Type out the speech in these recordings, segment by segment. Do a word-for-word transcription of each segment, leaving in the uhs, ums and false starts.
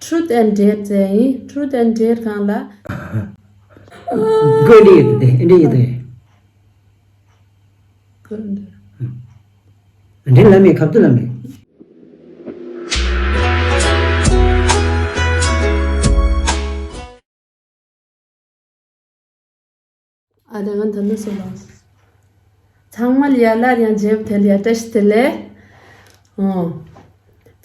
Truth and Dare བཙལ་ཡིན། Truth and Dare སྒང་ལ། གོ་འདི་ཡོད་དེ་འདི་འདི་ཡོད་དེ། གོ་འདི། འདི་ལ་མེད་ཁབ་ཏུ་ལ་མེད། ཨ་ད་ང་ད་ནི་སོ་ལ། ཚང་མ་ལ་ཡ་སླར་ཡང་མཇལ་བ་དེ་ལ་ཡ་བཀྲ་ཤིས་བདེ་ལེགས། ཨོ།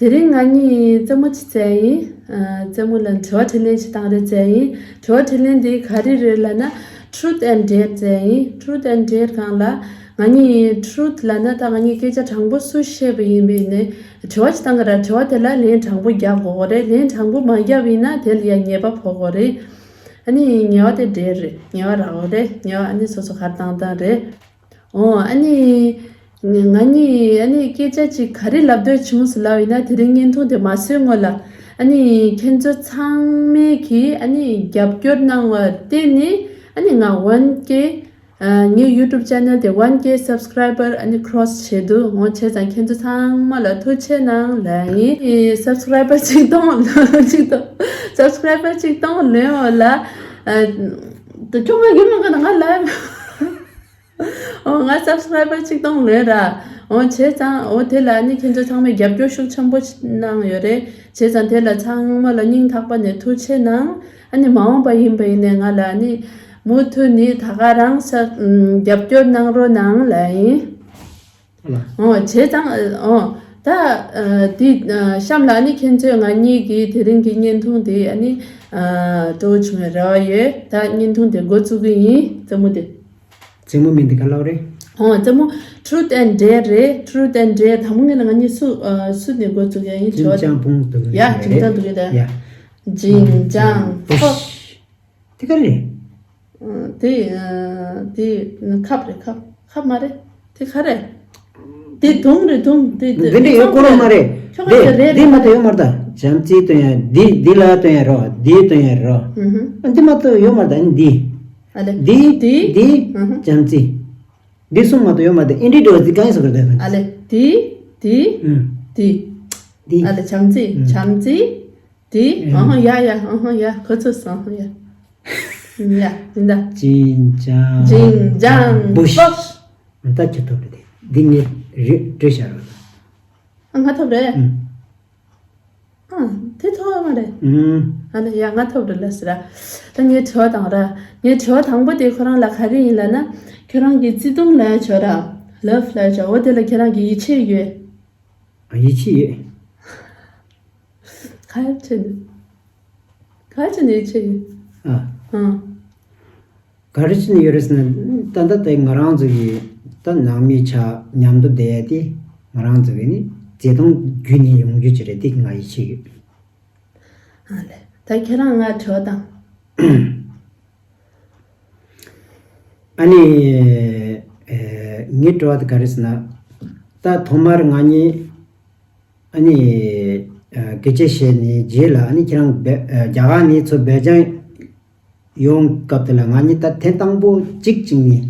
དེ་རིང་ང་གཉིས་རྩེད་མོ་ཅིག་རྩེ་ཡིན། ཨ། རྩེད་མོ་ལ་དྲི་བ་དྲིས་ལན་ཅིག་བཏང་རེ་རྩེ་ཡིན། དྲི་བ་དྲིས་ལན་འདི་ག་རེ་རེད་ལབ་ན། Truth and Dare རྩེ་ཡིན། Truth and Dare སྒང་ལ་ང་གཉིས་Truth ལབ་ན་ད་ང་གཉིས་སྐད་ཆ་དྲང་པོ་སུ་བཤད་པ་ཡིན་པས་ནས་དྲི་བ་ཅིག་བཏང་གི་ར། དྲི་བ་དེ་ལ་ལན་དྲང་པོ་རྒྱག་དགོས་གོ་རེད། ལན་དྲང་པོ་མ་རྒྱབ་ཡིན་ན་དེ་ལ་ཡ་ཉེས་པ་ཕོག་གོ་རེད། ཨ་ནི་ཉེས་པ་དེ་འདྲས་རེད། ཉེས་པ་རག་གོ་རེད། ཉེས་པ་ཨ་ནི་སོ་སོ་ག་རེ་བཏང་བཏང་རེད། ཨོ། ཨ་ནི། ང་གཉིས་ཨ་ནི་སྐད་ཆ་ཅིག་ག་རེ་ལབ་འདོད་བྱུང་ཟེར་ལབ་ཡིན་ན། དེ་རིང་བརྙན་ཐུང་དེ་མ་བཟོས་སྔོན་ལ་ཨ་ནི་ཁྱེད་ཚོ་ཚང་མས་ཀྱིས་ཨ་ནི་རྒྱབ་སྐྱོར་གནང་བར་བརྟེན་ནས་ཨ་ནི་ང་one K ཨ། ངའི་YouTube channel དེ་one K subscriber ཨ་ནི་cross བྱས་འདུག་འོ་བྱས་ཙང་ཁྱེད་ཚོ་ཚང་མ་ལ་ཐུགས་རྗེ་གནང་ལབ་ཡིན། ཨེ། subscriber ཆིག་སྟོང་ཆིག་སྟོང་subscriber ཆིག་སྟོང་ལོན་འོ་ལ། ཨ། ད་ཁྱོད་ང་ཡུལ་མ་ག་ན་ང་ལ། ཨོ། ང་subscriber ཆིག་སྟོང་ལོན་ར། ཨོ། བྱས་ཙང་ཨོ་དེ་ལ་ནི་ཁྱེད་ཚོ་ཚང་མས་རྒྱབ་སྐྱོར་ཤུགས་ཆེན་པོ་གནང་ཡོད་རེད། བྱས་ཙང་དེ་ལ་ཚང་མ་ལ་སྙིང་ཐག་པ་ནས་ཐུགས་རྗེ་གནང་། ཨ་ནི་མ་འོངས་པ་ཡིན་པ་ཡིན་ནའི་ང་ལ་ནི་མུ་མཐུད་ནི་ད་ག་རང་ས་རྒྱབ་སྐྱོར་གནང་རོགས་གནང་ལབ་ཡིན། ཨོ། བྱས་ཙང་ཨོ་ད་འདི་གཤམ་ལ་ནི་ཁྱེད་ཚོས་ང་གཉིས་ཀྱི་དེ་རིང་གི་བརྙན་ཐུང་དེ་ཨ་ནི་སྤྲོ་བོ་བྱུང་བའི་རེ་བ་ཡོད། ད་བརྙན་ཐུང་དེ་འགོ་བཙུགས་ཀྱི་ཡིན། རྩེད་མོ་དེ། རྩེད་མོ་མིང་དེ་ག་ལབ་རེད། ཨོ། རྩེད་མོ་Truth and Dare རེད། Truth and Dare དང་པོ་ངས་ལ་ང་གཉིས་སུ་ཨ། སུ་ནས་འགོ་བཙུགས་ཡ་ཡིན། ཅིན་ཅང་ཕུང་འདུག་ཡ། ཅིན་ཅང་འདུག་ཡ་ད། ཡ། ཅིན་ཅང་ཕོ། དེ་ག་རེད། ཨ། དེ་ཨ། དེ་ཁབ་རེད། ཁབ་ཁབ་མ་རེད། དེ་ག་རེད། དེ་དུང་རེད། དུང་དེ་དེ་འདི་འདྲ་ཡོད་ཀོ་རོ་མ་རེད། ཁྱོད་ག་རེ་རེད། འདི་མ་གཏོགས་ཡོད་མ་རེད་ད། བྱམས་བརྩེའི་སྟོན་ཡ་འདི་འདི་ལ་སྟོན་ཡ་རོ། འདིའི་སྟོན་ཡ་རོ། ཨ། འདི་མ་གཏོགས་ཡོད་མ་རེད་ད། ཨ་ནི་འདི། ཨ་ལེ། འདི་འདི་འདི་ཨ་ཧ། བྱམས་བརྩེ། འདི་གསུམ་མ་གཏོགས་ཡོད་མ་རེད། ཨིན་འདྲི་འགྲོ་འདི་གང་ཡིན་ཟེར་གི་རེད་ད། ཨ་ལེ། འདི་འདི་ཨུ། འདི། འདི། ཨ་ལེ། བྱམས་བརྩེ། ཨུ། བྱམས་བརྩེ། འདི། ཨུ། ཨ་ཧ། ཡ་ཡ། ཨ་ཧ། ཡ། ག་ཚོད་སོང་། ཨ་ཧ། ཡ། ཡ། འདི་འདྲ། ཅིན་ཅང་། ཅིན་ཅང་། བུ་ཤ། ཨ། ད་ཁྱོད་ཐོབ་རེད་དེ། འདི་ངས་རེད་སྤྲོད་བཞག་རོགས། ཨ། ང་ཐོབ་རེད། ཨུ། ཨ། དེ་ཐོབ་མ་རེད། ཨུ། ཨ་ནི་ཡ་ང་ཐོབ་རེད་ལ་ཟེར་ར། ད་ངའི་དྲི་བ་དང་ར། ངའི་དྲི་བ་དང་པོ་དེ་ཁོ་རང་ལ་ག་རེ་ཡིན་ལབ་ན། ཁྱོད་རང་གི་བརྩེ་དུང་ལབ་ཆོག་ར། love ལབ་ཆོག་འོ་དེ་ལ་ཁྱེད་རང་གི་ཡིད་ཆེས་ཡོད། ཨ། ཡིད་ཆེས་ཡོད། ག་རེ་བྱས་ནས། ག་རེ་བྱས་ནས་ཡིད་ཆེས་ཡོད། ཨ། ཨ། ག་རེ་བྱས་ནས་ཡོད་རེད་ཟེར་ན། ད་ལྟ་དེ་ང་རང་ཚོ་གི་ད་ནང་མི་ཆ་མཉམ་དུ་བསྡད་ཡ་དེ་ང་རང་ཚོ་གི་ནི་བརྩེ་དུང་བརྒྱུད་ནས་ཡོང་རྒྱུ་ཅིག་རེད། དེ་ང་ཡིད་ཆེས་ཡོད། ཨ་ལེ། ད་ཁྱེད་རང་ང་དྲི་བ་དང་། ཨ་ནི། ཨེ། ངའི་དྲི་བ་དེ་ག་རེ་ཟེར་ན། ད་ཐོག་མར་ང་གཉིས་ཨ་ནི། ཨ། སྐད་ཆ་བཤད་ནས་རྗེས་ལ་ཨ་ནི་ཁྱེད་རང་སྦེ། ཨ། རྒྱ་གར་ནས་ཚུར་སྦེལ་ཇམ་ཡོང་སྐབས་དེ་ལ་ང་གཉིས་ད་ཐེངས་དང་པོ་གཅིག་གཅིག་ནས་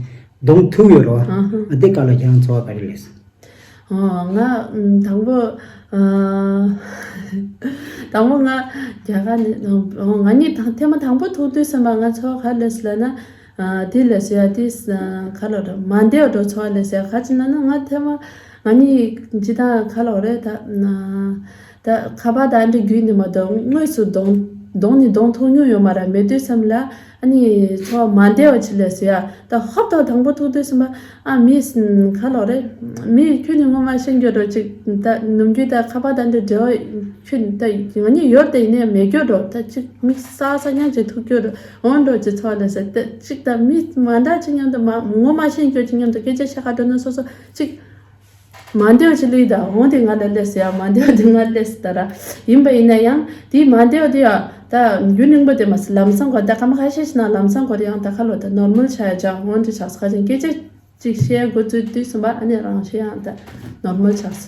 གདོང་ཐུག་ཡོད་རེད་བ། ཨ་ཧ། ཨ། དེ་སྐབས་ལ་ཁྱེད་རང་ཚོར་བ་ག་རེ་སླེབས་སོང་། ཨོ། ང་དང་པོ། ཨ། དང་པོ་ང་རྒྱ་གར་ནས། ཨོ། ང་གཉིས་དང་ཐེངས་མ་དང་པོ་ཐུག་དུས་ཙམ་པ་ང་ཚོར་བ་ག་རེ་སླེབས་སོང་ལབ་ན། ཨ། དེ་ལ་ཟེར་ཡ་དེ་ག་ལབ་རེད། མ་བདེ་བ་འདྲ་ཚོར་བ་ལ་ཟེར་ཡ། ག་ཅི་ལབ་ན་ང་ཐེངས་མ་ང་གཉིས་ཇི་ལྟར་ག་ལབ་རེད་ད། ད་ཁ་པར་དང་འདྲ་བརྒྱུད་ནས་མ་གཏོགས་དངོས་སུ་གདོང་གདོང་ནས་གདོང་ཐུག་མྱོང་ཡོད་མ་རེད། མེད་དུས་ཙམ་ལ་ཨ་ནི་ཚོར་བ་མ་བདེ་བ་ཅིག་ལ་ཟེར་ཡ། ད་ཧོབ་ཏེ་དང་པོ་ཐུག་དུས་ཙམ་པ། ཨ། མི་ག་ལབ་རེད། མི་ཁྱོད་ནི་ངོ་མ་ཤེས་རྒྱུ་འདྲ་ཅིག་ད་ནམ་རྒྱུན་ད་ཁ་པར་དང་འདྲ་འབྲེལ་བ་ཁྱོད་ད་ང་གཉིས་ཡོད་དེ་ཡིན་ནའི་མེད་རྒྱུ་འདྲ། ད་ཅིག་མི་ས་ས་ཉག་ཅིག་ཐུག་རྒྱུ་འདྲ། འོ་འདྲ་ཅིག་ཚོར་བ་ལ་ཟེར། ད་ཅིག་ད་མི་མ་འདྲ་ཅིག་མཉམ་དུ་མ་ངོ་མ་ཤེས་རྒྱུ་ཅིག་མཉམ་དུ་སྐད་ཆ་བཤད་ག་འགྲོ་ན་སོ་སོ་ཅིག་མ་བདེ་བ་ཅིག་སླེབས་ད། འོ་དེ་ང་ལ་སླེབས་ཟེར་ཡ། མ་བདེ་བ་དེ་ང་ལ་སླེབས་ཟེར་ད་ར། ཡིན་པ་ཡིན་ན་ཡང་དེའི་མ་བདེ་བ་དེ་ཡང་ད་རྒྱུན་རིང་པོ་དེ་མ་ཟད་ལམ་སང་གོ་ད་སྐར་མ་ཁ་ཤས་ཤིག་ནང་ལམ་སང་གོ་དེ་ཡང་ད་ཁ་ལོ་ད་ནོར་མལ་ཆགས་ཡ་ཅག་འོ་དེ་ཆགས་ས་ཁ་ཅན་སྐད་ཆ་ཅིག་བཤད་འགོ་བཙུགས་དུས་ཙམ་པ་ཨ་ནི་རང་བཤད་ཡང་ད་ནོར་མལ་ཆགས་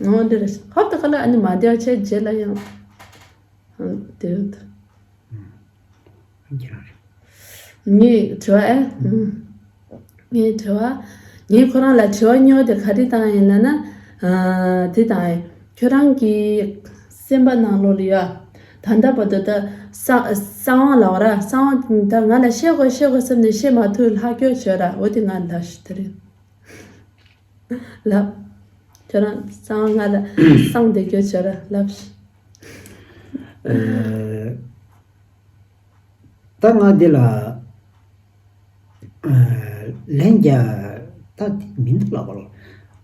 སོང་། འོ་འདི་རེད། ཧོབ་ཏེ་ཁ་ལ་ཨ་ནི་མ་བདེ་བ་བྱས་རྗེས་ལ་ཡང་དེ་ཡོད། ཁྱེད་རང་རེད། ངའི་དྲི་བ་ཨེ། ངའི་དྲི་བ། ངས་ཁོ་རང་ལ་དྲི་བ་སྨྱོ་དེ་ག་རེ་བཏང་ཡིན་ལབ་ན། ཨ། དེ་བཏང་ཡིན། ཁྱོད་རང་གི་སེམས་པ་ནང་ལོགས་ལ་ཡ། ད་ལྟ་བར་དུ་ད་གསང་གསང་བ་ལབ་ར། གསང་བ་ད་ང་ལ་བཤད་དགོས་བཤད་དགོས་བསམ་ནས་བཤད་མ་ཐུབ། ལྷག་སྐྱོ་བྱོས་ར། འོ་དེ་ང་ལབ་ཤི་དེ་རེད། ལབ། ཁྱོད་རང་གསང་བ་ང་ལ་གསང་བསྡད་སྐྱོ་བྱོས་ར་ལབ་ཤི། ཨེ། ད་ང་འདི་ལ་ལན་རྒྱག་ད་དེ་མི་འདུག་ལབ་པ་ལོ།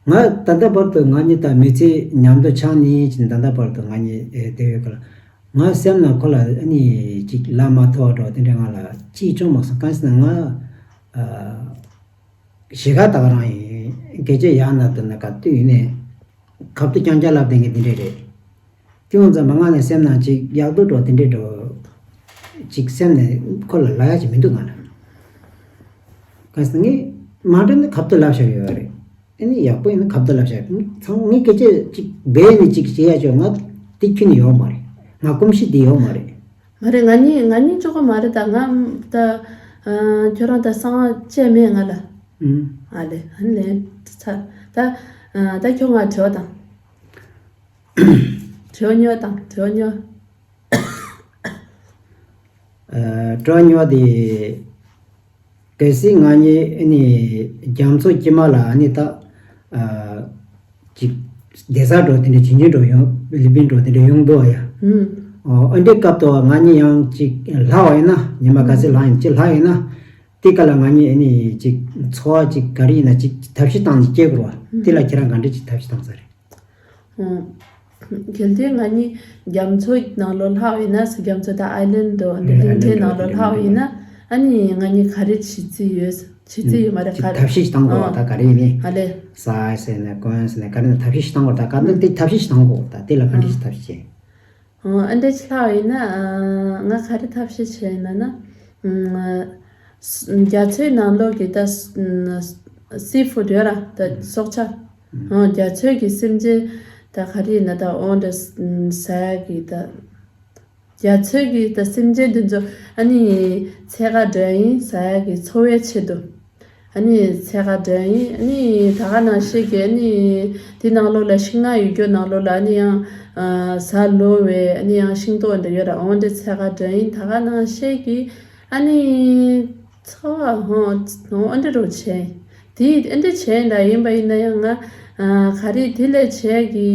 ང་ད་ལྟ་བར་དུ་ང་གཉིས་ད་མི་ཚེ་མཉམ་དུ་ཆགས་ནས་ཅིག་ད་ལྟ་བར་དུ་ང་གཉིས་ཨེ་བསྡད་ཡོད་ག་ལ། ང་སེམས་ནང་ཁོ་ལ་ཨ་ནི་ཅིག་ལབ་མ་ཐུབ་པ་འདྲ་དེ་འདྲ་ང་ལ་ཅིག་བྱུང་མ་སོང་། གང་ཟེར་ན་ང་ཨ་གཞིས་ཀ་ད་ག་རང་ཡིན། སྐད་ཆ་ཡག་ན་འདུག་ན་ག་དུས་ཡིན་ནའི་ཁ་ཐུག་རྐྱང་རྐྱང་ལབ་བསྡད་མཁན་དེ་འདྲས་རེད། དེ་ཡོང་ཙང་མ་ང་ནས་སེམས་ནང་ཅིག་ཡག་སྡུག་འགྲོ་དེ་འདྲས་འགྲོ། ཅིག་སེམས་ནས་ཁོ་ལ་ལབ་ཡ་ཅིག་མི་འདུག་ང་ལ། ག་ཟེར་ངས་མ་འགྲོ་ན་ཁ་ཐུག་ལབ་བཞག་ཡོད་རེད། ཨ་ནི་ཡག་པོ་ཡིན་ན་ཁ་ཐུག་ལབ་བཞག་ཚང་ངས་སྐད་ཆ་ཅིག་སྦས་ནས་ཅིག་བྱེད་ཡ་ཅོ་ང་དེ་ཁྱོན་ནས་ཡོད་མ་རེད། ང་གོམས་གཤིས་དེ་ཡོད་མ་རེད། མ་རེད། ང་གཉིས་ང་གཉིས་གཅིག་པོ་མ་རེད། ད་ང་ད་ཨ་ཁྱོད་རང་ད་གསང་བ་བཅད་མེད་ང་ལ། ཨུམ། ཨ་ལེ་ཨ་ལེ་ཚ་ད་ཨ་ད་ཁྱོད་ང་དྲི་བ་དང་། དྲི་བ་ཉོ་དང་དྲི་བ་ཉོ། ཨ་དྲི་བ་ཉོ་དེ། གལ་སྲིད་ང་གཉིས་ཨ་ནི་རྒྱ་མཚོ་དཀྱིལ་མ་ལ་ཨ་ནི་ད་ཨ་ཅིག་བསྡད་ས་འགྲོ་དེ་འདྲ་བྱིན་གྱིས་འགྲོ་ཡོང་ལི་པིན་འགྲོ་དེ་འདྲ་ཡོང་འདུག་ཨ་ཡ། ཨུམ། ཨོ་ཨ་འདྲའི་སྐབས་དུ་ང་གཉིས་ཡང་ཅིག་ལྷག་པ་ཡིན་ན་ཉི་མ་ག་ཚོད་ལྷག་ཡིན་ཅིག་ལྷག་ཡིན་ན། དེ་ག་ལ་ང་གཉིས་ཨ་ནི་ཅིག་འཚོ་བ་ཅིག་ག་རེ་ཡིན་ན་ཅིག་ཐབས་ཤེས་བཏང་ནས་སྐྱེལ་དགོས་པ་དེ་ལ་ཁྱེད་རང་ག་འདྲ་ཅིག་ཐབས་ཤེས་བཏང་ས་རེད། ཨོ། གལ་ཏེ་ང་གཉིས་རྒྱ་མཚོའི་ནང་ལོགས་ལྷག་ཡིན་ན་ཟེར། རྒྱ་མཚོ་དང་ཨའི་ལན་འགྲོ་འདི་གླིང་ཕྲན་ནང་ལོགས་ལྷག་ཡིན་ན་ཨ་ནི་ང་གཉིས་ག་རེ་བྱེད་རྩིས་ཡོད། བྱེད་རྩིས་ཡོད་མ་རེད་ག་རེ། ཐབས་ཤེས་ཤིག་བཏང་དགོས་པ་ད་ག་རེ་ཡིན་ནའི། ཨ་ལེ། ཟ་ཟེར་ནས་གོན་ཟེར་ནས་ག་རེ་ན་ཐབས་ཤེས་ཤིག་བཏང་དགོས་ད་ག་ནི་དེ་ཐབས་ཤེས་ཤིག་བཏང་དགོས་ད་དེ་ལ་ག་འདྲ་ཞིག་ཐབས་ཤེས་བྱེད། ཨོ་ཨ་འདྲ་ཅིག་ལྷག་ཡིན་ན་ང་ག་རེ་ཐབས་ཤེས་བྱས་ཡིན་ན་ན། རྒྱ་མཚོའི་ནང་ལོགས་ཀྱི་ད་སི་ཕུཌ་ཡོད་ར་ད་སྲོག་ཆགས། ཨོ་རྒྱ་མཚོའི་གི་སེམས་ཅན་ད་ག་རེ་ཡིན་ན་ད་ཨོ་འདྲ་ཟ་ཡ་གི་ད། རྒྱ་མཚོའི་གི་ད་སེམས་ཅན་དེ་ཚོ་ཨ་ནི་འཚོལ་ག་འགྲོ་ཡིན་ཟ་ཡ་གི་འཚོ་བའི་ཆེད་དུ། ཨ་ནི་འཚོལ་ག་འགྲོ་ཡིན། ཨ་ནི་ད་ག་ནང་བཞིན་གི་ཨ་ནི་དེ་ནང་ལོགས་ལ་ཤིང་ནགས་ཡོད་རྒྱུ་ནང་ལོགས་ལ་ཨ་ནི་ཡང་ཨ་གཟའ་ལོ་བའི་ཨ་ནི་ཡང་ཤིང་ཏོག་འདི་ཡོད་ར་འོང་འདི་འཚོལ་ག་འགྲོ་ཡིན། ད་ག་ནང་བཞིན་གི་ཨ་ནི་འཚོ་བ་ཧོ་ཧོ་ཨ་འདི་རུ་བྱས་དེ་ཨ་འདི་བྱས་འདྲ་ཡིན་པ་ཡིན་ན་ཡང་ང་ཨ་ག་རེ་དེ་ལས་བྱས་གི་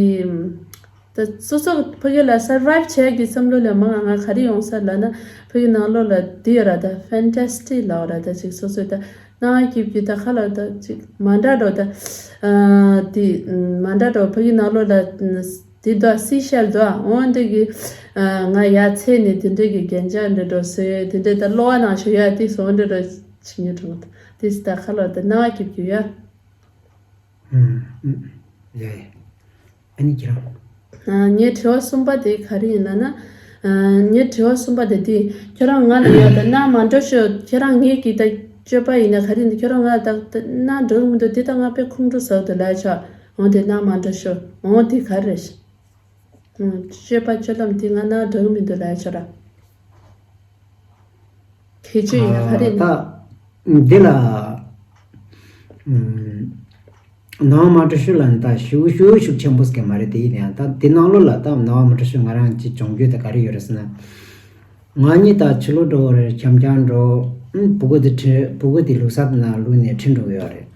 ད་སོ་སོ་ཕ་གི་ལ་སར་བའིབ་བྱེད་ཀྱི་བསམ་བློ་ལས་མང་ང་ག་རེ་ཡོང་ས་ལབ་ན་ཕ་གི་ནང་ལོགས་ལ་འདི་ཡོད་ར་ད་ཕན་ཏེ་སི་ཊིག་ལབ་ར་ད་ཅིག་སོ་སོ་ད་སྣང་བ་སྐྱིད་སྐྱིད་ད་ཁ་ལ་ད་ཅིག་མ་འདྲ་འགྲོ་ད་ཨ་འདི་མ་འདྲ་འགྲོ་ཕ་གི་ནང་ལོགས་ལ་འདི་ད་སི་ཤེལ་ད་འོ་འདི་གི་ང་ཡ་ཚེ་ནི་དེ་འདྲ་གི་རྒྱན་ཆ་འདྲ་འགྲོ་སེ་དེ་འདྲ་ད་གློ་བ་ནང་ཞོ་ཡ་དེ་སོ་འདྲ་འགྲོ་ཆི་ཉོ་གྲོང་ད་དེ་སི་ད་ཁ་ལ་ད་སྣང་བ་སྐྱིད་སྐྱིད་ཡ། ཨུམ་ཨུམ། ཡ་ཡ། ཨ་ནི་ཁྱེད་རང་། ཨ་ངའི་དྲི་བ་གསུམ་པ་དེ་ག་རེ་ཡིན་ལབ་ན། ཨ་ངའི་དྲི་བ་གསུམ་པ་དེ་དེ་ཁྱོད་རང་ང་ལ་ཡ་ད་སྣང་མ་འགྲོ་ཤོག་ཁྱེད་རང་ངེད་ཀྱི་ད་སྤྱོད་པ་ཡིན་ན་ག་རེ་ཡིན་ད་ཁྱོད་རང་ང་ད་ད་སྣང་འགྲོ་གི་མི་འདུག་དེ་ད་ང་དཔེ་ཁོང་ཁྲོ་ཟ་གི་འདུག་ལབ་ཆོག་འོང་དེ་སྣང་མ་འགྲོ་ཤོག་འོང་དེ་ག་རེ་རེད། ཨ་སྤྱོད་པ་སྤྱོད་ལམ་དེ་ང་སྣང་འགྲོ་གི་མི་འདུག་ལབ་ཆོག་ར། ཁྱད་ཆོས་ཡིན་ན་ག་རེ་ད་འདི་ལ་ཨུམ་སྣང་བ་མ་འགྲོ་ཤོག་ལ་ནི་ད་ཞུ་ཞུ་ཤུགས་ཆེན་པོ་ཟེར་གི་མ་རེད། དེ་ཡིན་ན་ཡང་ད་དེ་ནང་ལོགས་ལ་ད་སྣང་བ་མ་འགྲོ་ཤོག་ང་རང་ཅིག་སྦྱོང་རྒྱུ་ད་ག་རེ་ཡོད་རེད་ཟེར་ན། ང་གཉིས་ད་ཕྱི་ལོགས་འགྲོ་བ་རེད། འཁྱམ་འཁྱམ་འགྲོ་ཨུམ་བུ་གུ་དེ་ཁྲིད་བུ་གུ་དེ་ལུག་གསར་ནང་ལུག་ནས་ཁྲིད་འགྲོ་གི་ཡོད་རེད།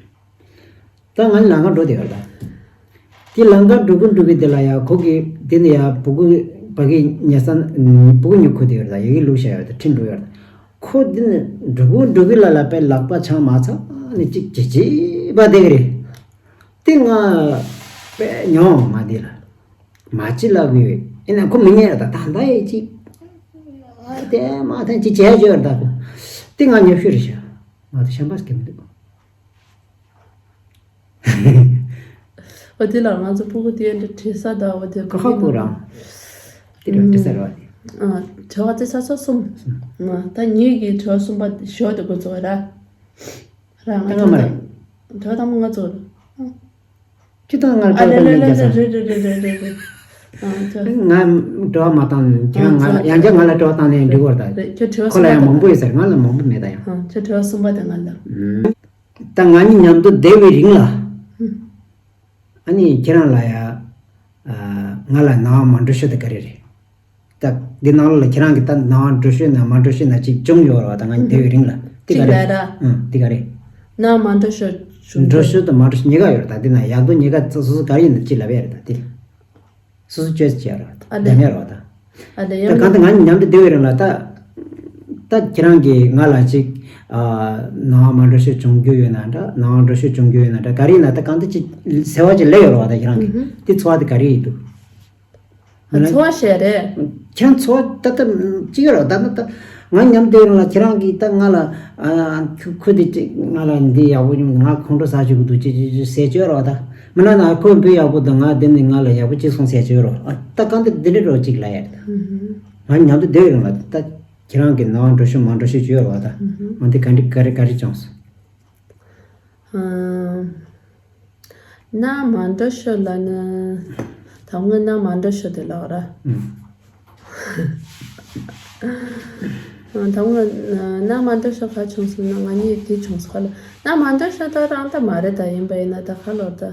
ད་ང་ལམ་ཁ་འགྲོ་བསྡད་ཡོད་ད། དེ་ལམ་ཁ་འགྲོ་གི་འགྲོ་གི་དེ་ལ་ཡ་ཁོ་གི་དེ་ནས་ཡ་བུ་གུ་ཕ་གི་ཉལ་ས་བུ་གུ་ཉལ་ཁུག་དེ་ཡོད་ད། ཡ་གི་ལུག་བཤའ་ཡོད་ད། ཁྲིད་འགྲོ་ཡོད་ད། ཁོ་དེ་ནས་འགྲོ་གི་འགྲོ་གི་ལ་ལ་པའི་ལག་པ་འཆང་མ་ཚར་ནས་ཅིག་ཅི་ཅི་པ་བསྡད་གི་རེད། དེ་ང་པའི་ཉོ་མ་དེ་ལ་མ་ཅི་ལབ་གི་ཡིན་ན་ཁོ་མི་ཉན་ད། ད་ད་ཡ་ཅིག་ཨ་དེ་མ་ད་ཅི་བྱས་ཡོད་ད། ཁོ་དེ་ང་ཉོ་ཤོད་རེད་ཤག་ང་ད་ཤམ་པ་སྐྱེ་མི་འདུག་འོ་དེ་ལ་ང་ཚོ་སྤུ་གུ་དེ་འདྲ་བྲེལ་ས་དང་འོ་དེ་ཀ་ཁ་སྤུ་རང་། དེ་འདྲ་བྲེལ་ས་རེད་བ་དེ། ཨ་དྲི་བ་དེ་ཚ་ཚ་གསུམ། ཨ་ད་ངེད་ཀྱི་དྲི་བ་གསུམ་པ་ཞོ་དེ་འགོ་ཚུགས་ར། ར་ང་ད་ང་མ་རེད། དྲི་བ་དང་པོ་ང་ཚོ་ར། ཁྱེད་ད་ང་ལ་ཨ་དྲི་བ་ལེ་ལེ་ལེ་ལེ་རེད་རེད་རེད་རེད་རེད། ཨ་ཁྱོད། ང་དྲི་བ་མ་བཏང་། ཁྱེད་ང་ལ་ཡང་བསྐྱར་ང་ལ་དྲི་བ་བཏང་ནས་འགྲིག་གོ་ར་ད། རེད་ཁྱོད་དྲི་བ་ཁོ་ལ་ཡང་མང་པོ་ཡོད་ས་རེད། ང་ལ་མང་པོ་མེད་ད་ཡང་། ཨ་ཁྱོད་དྲི་བ་གསུམ་པ་དེ་ང་ལ། ད་ང་གཉིས་མཉམ་དུ་བསྡད་པའི་རིང་ལ། ཨ་ནི་ཁྱེད་རང་ལ་ཡ། ང་ལ་སྣང་བ་མ་འགྲོ་ཤོག་དེ་ག་རེ་རེད། ད་འདི་ནང་ལོགས་ལ་ཁྱེད་རང་གི་ད་ནང་འགྲོ་ཤོས་ན་མ་འགྲོ་ཤོས་ན་ཅིག་བྱུང་ཡོད་རེད་བ། ད་ང་བསྡད་པའི་རིང་ལ་འདི་ག་རེད། ཅིག་ལ་ར། ཨང་འདི་ག་རེད། ནང་མ་འགྲོ་ཤོས་བྱུང་། འགྲོ་ཤོས་དང་མ་འགྲོ་ཤོས་གཉིས་ཀ་ཡོད་རེད། ད་འདི་ན་ཡག་སྡུག་གཉིས་ཀ་སོ་སོ་ག་རེ་ཡིན་ན་ཅིག་ལབ་ཡ་རེད། ད་འདི་སོ་སོ་ཅོས་བྱས་རེད་བ། ཨ་ལས། འདེམ་ཡ་རེད་བ། ད་ཨ་ལས། ད་ཡང་གང་ལྟར་ང་མཉམ་དུ་བསྡད་པའི་རིང་ལ་ད་ད་ཁྱེད་རང་གིས་ང་ལ་ཅིག་ཨ་ནང་མ་འགྲོ་ཤོས་བྱུང་རྒྱུ་ཡོད་ན་འདྲ། ནང་འགྲོ་ཤོས་བྱུང་རྒྱུ་ཡོད་ན་འདྲ། ག་རེ་ཡིན་ན་ད་གང་ལྟར་ཅིག་ཟེར་བ་ཅིག་སླེབས་ཡོད་རེད་བ། ད་ཁྱེད་རང་གིས་ཨུ་ཧུ། དེ་ཚོར་བ་དེ་ག་རེ་ཡིན་འདུག་ཨ་ཚོར་བ་ཞིག་རེད། ཁྱེད་རང་ཚོར་བ་ད་ལྟ་ཅི་ཡོད་རེད། ད་ལྟ་ད་ང་མཉམ་དུ་ཡོད་རུང་ལ་ཁྱེད་རང་གིས་ད་ང་ལ་ཨ་ཁུ་ཁུ་དེ་ཅིག་ང་ལ་འདི་ཡག་པོ་ཡོང་། ང་ཁོང་ཁྲོ་ཟ་བཅུག་གི་འདུག་ཅེས་ཅེས་ཅེས་ཟེར་གྱི་ཡོད་རེད་བ། ད་མི་ན་ན་ཁོས་འབུ་ཡག་པོ་འདུག་ང་འདི་ནི་ང་ལ་ཡག་པོ་ཅིག་སོང་ཟེར་གྱི་ཡོད་རེད་བ། ཨ་ད་གང་དུ་འདི་འདྲ་རོགས་ཅིག་ལ་ཡ་རེད། ད་ང་མཉམ་དུ་སྡོད་ཡོད་རུང་ལ་ད་ཁྱེད་རང་གིས་ནང་འགྲོ་ཤོས་མ་འགྲོ་ཤོས་ཅིག་ཡོད་རེད་བ། ད་ང་འདི་ག་འདྲ་ག་རེ་ག་རེ་བྱུང་སོང་། ཨ། ནང་མ་འགྲོ་ཤོས་ལ་ནི། ད་སྔོན་ནང་མ་འགྲོ་ཤོས་དེ་ལགས་ར། ཨུམ། ཨ། ད་སྔོན་ནང་མ་འགྲོ་ཤོས་ག་བྱུང་སོང་ན། ང་གཉིས་དེ་བྱུང་སོང་ལ། ནང་མ་འགྲོ་ཤོས་ད་རང་ད་མ་རེད། ད་ཡིན་པ་ཡིན་ན་ད་ག་ལོར་ད།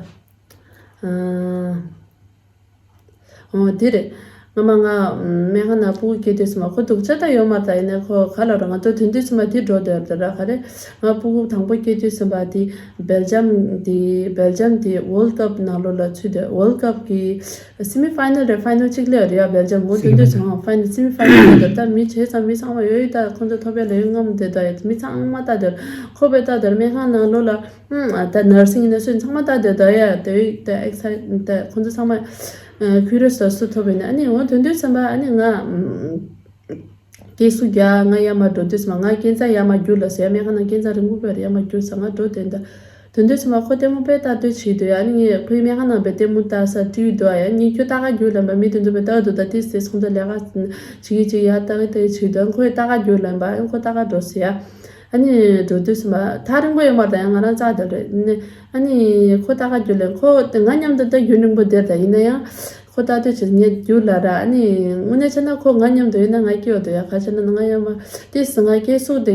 ཨ། འོ་དེ་རེད། སྔ་མ་ང་སྨན་ཁང་ནང་སྤུ་གུ་སྐྱེ་དུས་ཙམ་པ་ཁོ་སྡུག་ཅག་ད་ཡོད་མ་རེད། ད་ཡིན་ནའི་ཁོ་ག་ལ་ར་ང་ཚོ་དོན་དུས་ཙམ་པ་དེ་འགྲོ་སྡོད་རེད་ར། ག་རེ། ང་སྤུ་གུ་དང་པོ་སྐྱེ་དུས་ཙམ་པ་དེ་སྦེལ་ཇམ་དེ་སྦེལ་ཇམ་དེ་ཝོལ་ཀབ་ནང་ལོགས་ལ་ཚུད་དེ། ཝོལ་ཀབ་གི་སེ་མི་ཕའི་ནལ་རེད། ཕའི་ནལ་གཅིག་སླེབས་རེད་ཡ། སྦེལ་ཇམ་ངོ་དོན་དུས་ཙམ་པ་ཕའི་ནལ་སེ་མི་ཕའི་ནལ་སླེབས་དེ། ད་མི་བྱས་ཙང་མི་ཚང་མ་ཡོད་ཡོད། ད་ཁོང་ཚོ་ཐོབ་པའི་ལས་ཡོད་ངམ་དེ་ད་ཡ་མི་ཚང་མ་ད་དེར་ཁོ་བས་ད་དེར་སྨན་ཁང་ནང་ལོགས་ལ། ཨང་། ད་ནར་སིང་ནས་སུ་ཚང་མ་ད་དེ་ད་ཡ་དེ་ད་ཨེག་སའི་ད་ཁོང་ཚོ་ཚང་མ་ཁུ་རི་ཡ་སི་ད་སུ་ཐོབ་ཡིན་ན། ཨ་ནི་འོ་དོན་དུས་ཙམ་པ་ཨ་ནི་ང་སྐད་སུ་རྒྱག་ང་ཡར་མར་འགྲོ་དུས་ཙམ་པ་ང་སྐས་འཛེག་ཡར་མར་རྒྱུག་ལ་ཟེར། སྨན་ཁང་ནང་སྐས་འཛེག་རིང་པོ་བས་ཡར་མར་རྒྱུག་ས་ང་འགྲོ་དེ་འདྲ། དོན་དུས་ཙམ་པ་ཁོ་ལྟད་མོ་དཔེ་ལྟ་འདོད་བྱེད་འདུག་ཡ། ཨ་ནི་ངས་ཁོའི་སྨན་ཁང་ནང་བས་ལྟད་མོ་ལྟ་ས་བཀྲིས་འདུག་ཡ། ངས་ཁྱོད་ལྟ་ག་རྒྱུག་ལབ་པ་མི་དེ་ཚོ་བས་ལྟ་འདུག་ད་ཏིས་ཏིས་ཁོང་ཚོ་ལས་ཀ་བྱེད་ཀྱི་བྱེད་ཡ་ལྟ་གི་ལྟ་གི་བྱེད་འདུག་ཁོས་ལྟ་ག་རྒྱུག་ལབ་པ་ཨ་ཁོ་ལྟ་ག་འགྲོ་ཟེར་ཡ། ཨ་ནི་འགྲོ་དུས་ཙམ་པ་ཐག་རིང་པོ་ཡོད་མ་རེད། ད་ཡང་ང་རང་རྩ་དེ་རེད་ནི། ཨ་ནི་ཁོ་ལྟ་ག་རྒྱུག་ལེ་ཁོ་དེ་ང་མཉམ་དུ་ད་རྒྱུན་རིང་པོ་བསྡད་ད་ཡིན་ན་ཡང་ཁོ་ལྟ་དུས་ཚོད་ངས་རྒྱུག་ལ་ར། ཨ་ནི་དངོས་གནས་བྱས་ན་ཁོ་ང་མཉམ་དུ་ཡོད་ན་ང་སྐྱིད་པོ་འདུག་ཡ། ག་བྱས་ན་ང་ཡང་མ་ཏིས་ང་སྐྱེ་སུ་དེ་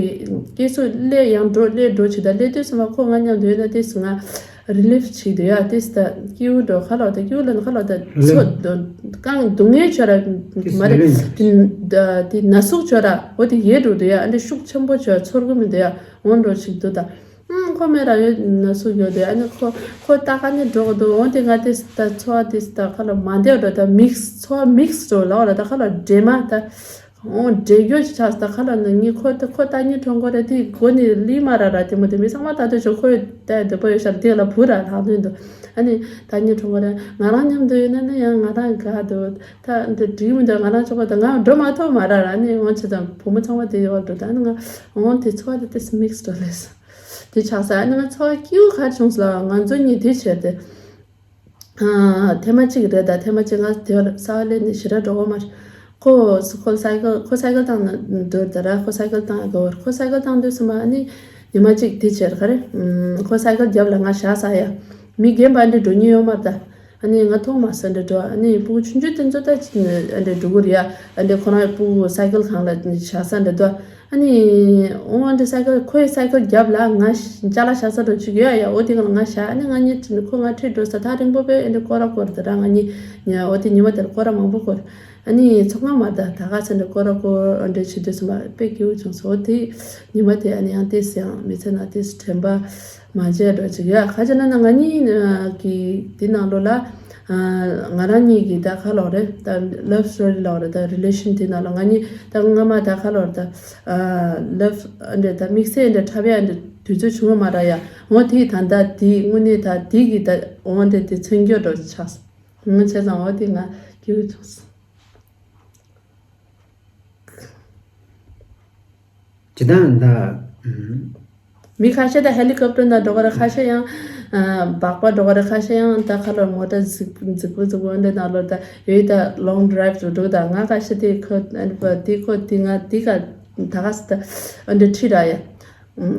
སྐྱེ་སུ་སླེ་ཡང་འགྲོ་སླེ་འགྲོ་བྱེད་ད་སླེ་དུས་ཙམ་པ་ཁོ་ང་མཉམ་དུ་ཡོད་ན་ཏིས་ང་རི་ལིཕ་བྱེད་འདུག་ཡ། ཏིས་ད་སྐྱིད་པོ་འགྲོ་ཁ་ལོ་ད་སྐྱིད་པོ་ལ་ན་ཁ་ལོ་ད་ཚོ་རྐང་སྡུག་བསྔལ་བྱོས་ར་མ་རེད་དེ་ན་ཟུག་བྱོས་ར་འོ་དེ་ཡལ་འགྲོ་འདུག་ཡ། ཨ་འདྲ་ཤུགས་ཆེན་པོ་བྱོས་ཚོར་གི་མི་འདུག་ཡ། འོང་འགྲོ་ཞིག་འདུག་ད། ཨང་ཁོ་མེད་ར་ཡོད་ན་སུ་ཡོད་དེ། ཨ་ནི་ཁོ་ཁོ་ལྟ་ག་ནི་འགྲོ་གི་འདུག་འོང་དེ་ང་དེ་ད་ཚོར་བ་དེ་ད་ཁ་ལ་མ་བདེ་བ་འགྲོ་ད་མིག་སི་ཚོར་བ་མིག་སི་འགྲོ་ལ་འོ་ལ་ད་ཁ་ལ་འདྲེ་མ་ད་འོང་འདྲེ་རྒྱུ་ཅིག་ཆགས་ད་ཁ་ལ་ནི་ངས་ཁོ་ད་ཁོ་ལྟ་ཉིད་གྲོང་གོ་རེད་དེ་གོ་ནི་ལི་མ་ར་ར་དེ་མོ་དེ་མི་ཚང་མ་ད་དུ་ཆོ་ཁོ་ད་དེ་པོ་ཡོད་ཤར་དེ་ལ་བུ་ར་ལྷག་དོན་འདུག་ཨ་ནི་ད་ཉིད་གྲོང་གོ་རེད། ང་རང་མཉམ་དུ་ཡོད་ན་ནི་ཡང་ང་རང་དགའ་འདུག་ད་འདི་འགྲིག་མི་འདུག་ང་རང་ཆོ་གོ་ད་ང་འགྲོ་མ་ཐུབ་མ་ར་ར་ནི་འོང་ཆེ་ཙམ་བུ་མོ་ཚང་མ་དེ་ཡོད་འགྲོ་ད་ནི་ང་འོང་དེ་ཚོར་བ་དེ་དེ་མིག་སི་འགྲོ་ལེ། དེ་ཆགས་ས་ཨ་ནི་ང་ཚོ་སྐྱིད་པོ་ག་རེ་བྱུང་སོང་ལ་ང་ཚོ་གཉིས་དེ་བྱས་ཏེ། ཨ་ཐེངས་མ་གཅིག་རེད་ད། ཐེངས་མ་གཅིག་ང་དེ་བར་ས་བ་ལེན་ནས་ཞེ་དྲག་འགྲོ་གི་མ་རེད། ཁོ་ཁོ་སའི་ཀལ་ཁོ་སའི་ཀལ་བཏང་ན་འདོད་ད་ར། ཁོ་སའི་ཀལ་བཏང་དགོས་བར་ཁོ་སའི་ཀལ་བཏང་དུས་སུ་མ་ཨ་ནི་ཉི་མ་གཅིག་དེ་བྱས་ག་རེ། ཁོ་སའི་ཀལ་རྒྱབ་ལ་ང་བཞག་ས་ཡ། མི་རྒན་པ་འདྲ་འགྲོ་མྱོང་ཡོད་མ་རེད་ད། ཨ་ནི་ང་མཐོང་མ་སོང་འདྲ་འགྲོ། ཨ་ནི་སྤུ་གུ་ཆུང་ཆུང་དེ་ཚོ་ད་ཅིག་ཨ་འདྲ་འགྲོ་གི་རེད་ཡ། ཨ་འདྲ་ཁོ་རང་སྤུ་གུ་སའི་ཀལ་སྒང་ལ་བཞག་ས་འདྲ་འདུག་ཨ་ནི་འོ་འདྲ་སའི་ཀལ་ཁོའི་སའི་ཀལ་རྒྱབ་ལ་ང་ཅ་ལག་བཞག་ས་འདྲ་ཅིག་ཡོད་ཡ། འོ་དེ་སྒང་ལ་ང་བཞག་ཨ་ནི་ང་གཉིས་ཁྲིད་ཁོ་ང་ཁྲིད་འགྲོ་ས་ཐག་རིང་པོ་པས་ཨ་འདྲ་སྐོར་ར་སྐོར་ད་ར་ང་གཉིས་ཉ་འོ་དེ་ཉི་མ་དེར་སྐོར་ར་མང་པོ་སྐོར། ཨ་ནི་ཚོགས་ཁང་མ་ད་ད་ག་ས་འདྲ་སྐོར་ར་སྐོར་ཨ་འདྲ་བྱེད་དུས་སུ་མ་དཔེ་སྐྱིད་པོ་བྱུང་སོང་། འོ་དེ་ཉི་མ་དེ་ཨ་ནི་ཡང་ཏིས་ཡང་མི་ཚེ་ན་ཏིས་དྲན་པ། མ་བརྗེད་འགྲོ་ཅིག་ཡ། ཁ་ཅིག་ན་ན་ང་གཉིས་ཀྱི་འདི་ནང་ལོགས་ལ་ང་རང་གཉིས་ཀྱི་ད་ཁ་ལོག་རེད་ད། ལབ་སི་ཊོ་རི་ལོག་རེད་ད། རི་ལེ་ཤན་འདི་ནང་ལ་ང་གཉིས་ད་སྔ་མ་ད་ཁ་ལོག་རེད་ད། ལབ་འདྲེ་ད་དམིགས་བསལ་འདྲེ་འཁྲབ་ཡ་འདྲེ་དུས་ཚོད་བྱུང་བ་མ་ར་ཡ། འོ་དེ་ད་ད་དེ་དངོས་གནས་ད་དེ་གི་ད་འོ་འདྲེ་དེ་མཚན་སྐྱོར་འགྲོ་ཆགས་སོང་། ང་བྱས་ཙང་འོ་དེ་ང་སྐྱིད་པོ་བྱུང་སོང་། ཇི་ལྟར་ད། མི་ཁ་ཤས་ད་ཧེ་ལི་ཀོབ་ཊར་ནང་འགྲོ་གི་རེད། ཁ་ཤས་ཡང་སྦག་སྦག་འགྲོ་གི་རེད། ཁ་ཤས་ཡང་ད་ཁ་ལོར་མོ་ཊ་རྫིག་རྫིག་པོ་རྫིག་པོ་འདི་ནང་ལོར་ད་ཡོད་ད་ལོང་ཌི་རའིབ་ཏུ་འགྲོ། ད་ང་ཁ་ཤས་དེ་ཁོ་དེ་ཁོ་དེ་ང་དེ་ག་ད་ག་ས་ད་འདི་ཁྲིད་ར་ཡ།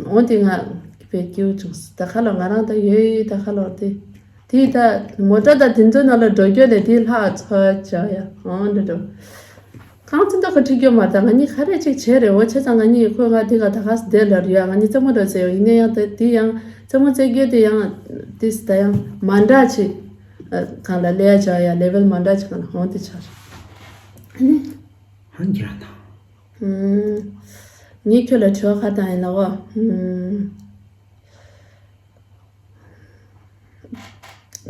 འོ་དེ་ང་དཔེ་སྐྱིད་པོ་བྱུང་སོང་། ད་ཁ་ལོར་ང་རང་ད་ཡོད་ད་ཁ་ལོར་དེ། དེ་ད་མོ་ཊ་ད་དེ་ཚོའི་ནང་ལ་འགྲོ་རྒྱུ་ལས་དེ་ལྷག་ཚོར་བྱ་ཡ་འོང་འདྲ་འགྲོ། གང་ཚེ་ད་ཁོ་ཁྲིད་རྒྱུ་མ་ད་ང་གཉིས་ག་རེ་ཅིག་བྱས་རེད། འོ་བྱས་ཙང་ང་གཉིས་ཁོས་ང་དེ་ག་ད་ག་སྡེ་ལ་རུ་ཡ་ང་གཉིས་རྩེད་མོ་འགྲོ་རྩེ་ཡོང་ཡིན་ན་ཡང་ད་དེ་ཡང་རྩེད་མོ་རྩེ་རྒྱུ་དེ་ཡང་དེ་ད་ཡང་མ་འདྲ་ཅིག་གང་ལ་ལས་བྱ་ཡ་ལེ་ཝལ་མ་འདྲ་ཅིག་གང་ལ་འོང་དེ་ཆགས་རེད། ཁྱེད་རང་དང་། ངས་ཁྱོད་ལ་དྲི་བ་ཁ་བཏང་ཡིན་ལ་འོ།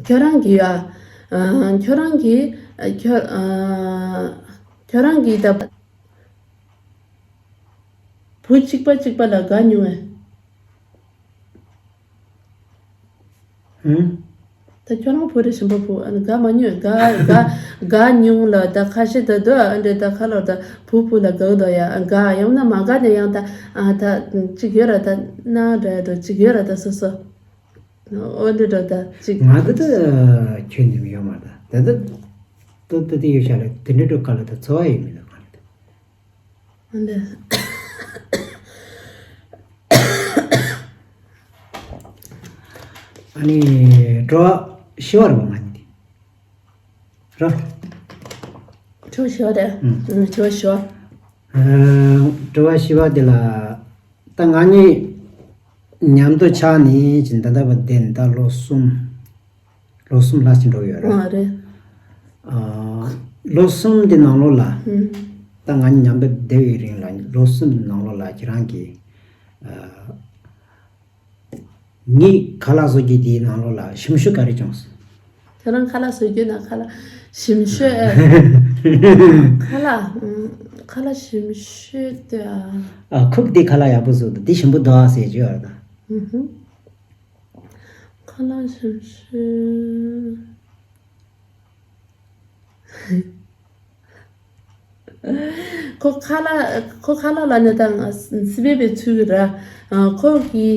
ཁྱོད་རང་གིས་ཨ། ཁྱོད་རང་གིས་ཁྱོད་ཁྱོད་རང་གིས་ད། བུ་གཅིག་པ་གཅིག་པ་ལ་དགའ་མྱོང་ངས། ཧུམ། ད་ཁྱོད་རང་བུ་རེ་ཞིམ་པོ་བུ་ཨ་ནི་དགའ་མ་མྱོང་དགའ་དགའ་དགའ་མྱོང་ལ་ད་ཁ་ཤས་ད་དུ་ཨ་འདྲེ་ད་ཁ་ལོར་ད་བུ་བུ་ལ་དགའ་དོ་ཡ་དགའ་ཡང་ན་མ་དགའ་ནས་ཡང་ད་ཨ་ད་གཅིག་ཡོད་ར་ད་ན་འདྲ་འགྲོ་གཅིག་ཡོད་ར་ད་སོ་སོ་ཨོ་འདྲེ་འགྲོ་ད་གཅིག་ང་གི་ད་ཁྱོད་འདི་མི་ཡོད་མ་ད་ད་ད་ད་ད་དེ་ཡོད་ཤ་ལ་དེ་འདྲེ་འགྲོ་ཀ་ལ་ད་འཚོ་བ་ཡོད་མི་ད་ག་ལ་ད། འདི། ཨ་ནི་དྲི་བ་བཞི་བ་རེད་པ་ང་གཉིས་དེ། ར། དྲི་བ་བཞི་བ་རེད། ཨུམ། ཨུམ་དྲི་བ་བཞི་བ། ཨ། དྲི་བ་བཞི་བ་དེ་ལ་ད་ང་གཉིས་མཉམ་དུ་ཆགས་ནས་ཅི་འདི་འདྲ་བ་བསྡད་ནས་ད་ལོ་གསུམ། ལོ་གསུམ་ལྷག་ཅིག་འགྲོ་ཡོད་རེད། ཨ་རེད། ཨ། ལོ་གསུམ་དེ་ནང་ལོགས་ལ། ཨུམ། ད་ང་གཉིས་མཉམ་དུ་བསྡད་པའི་རིང་ལ་ལོ་གསུམ་དེ་ནང་ལོགས་ལ་ཁྱེད་རང་གིས། ཨ། ངས་ཁ་ལག་བཟོ་རྒྱུ་དེའི་ནང་ལོགས་ལ་ཞིམ་ཤོས་ག་རེ་བྱུང་སོང་། ཁྱེད་རང་ཁ་ལག་བཟོ་རྒྱུ་ན་ཁ་ལག་ཞིམ་ཤོས་ཨེ། ཁ་ལག་ཨུམ། ཁ་ལག་ཞིམ་ཤོས་དེ་ཨ། ཨ། ཁོས་དེ་ཁ་ལག་ཡག་པོ་བཟོ་འདུག་དེ་ཞིམ་པོ་འདུག་ཨ་ཟེར་གྱི་ཡོད་རེད་ད། ཨུ་ཧུ། ཁ་ལག་ཞིམ་ཤོས། ཁོ་ཁ་ལག་ཁོ་ཁ་ལག་ལ་ནི་ད་སི་པན་པའི་ཚུལ་ར། ཁོ་གི་